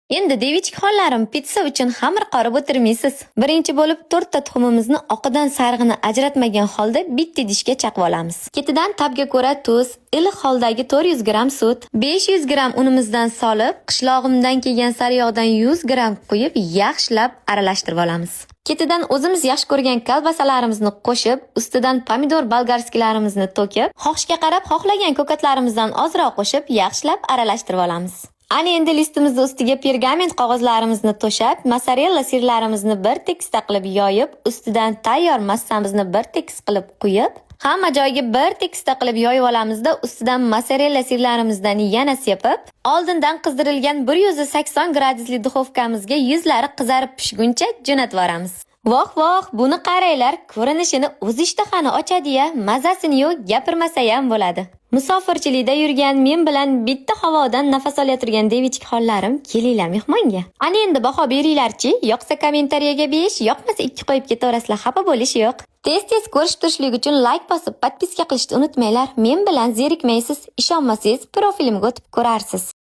Endi, девичкixonlarim, pitsa uchun xamir qorib o'tirmaysiz. Birinchi bo'lib to'rtta tuxumimizni oqidan sarig'ini ajratmagan holda bitta idishga chaqib olamiz. Ketidan ta'bga ko'ra tuz, iliq holdagi 400 gramm sut, 500 gramm unimizdan solib, qishlog'imdan kelgan sariyog'dan 100 gramm quyib, yaxshilab aralashtirib olamiz. Ketidan o'zimiz yaxshi ko'rgan kolbasalarimizni qo'shib, ustidan pomidor болгарский larimizni to'kib, xohishga qarab xohlagan ko'katlarimizdan ozroq qo'shib, yaxshilab aralashtirib olamiz. Ana endi listimizni ustiga pergament qog'ozlarimizni to'shab, mozzarella sirlarimizni bir tekisda qilib yoyib, ustidan tayyor massamizni bir tekis qilib quyib, hamma joyiga bir tekisda qilib yoyib olamizda, ustidan mozzarella sirlarimizdan yana sepib, oldindan qizdirilgan 180 gradusli duxovkamizga yuzlari qizarib pishguncha jo'natib yuboramiz. Voh voh, buni qaranglar, ko'rinishini o'zi ishtahani ochadi-ya, mazasini yo'q gapirmasa ham bo'ladi. Musofirchilikda yurgan, men bilan bitta havodan nafas olayotgan девичкixonlarim, kelinglar mehmonga. Ana endi baho beringlarchi, yoqsa kommentariyaga 5, yoqmasa 2 qo'yib ketaverasizlar, xafa bo'lish yo'q. Tez-tez ko'rishib turishlik uchun layk bosib, подписка qilishni unutmanglar. Men bilan zerikmaysiz, ishonmasangiz profilimga o'tib ko'rarsiz.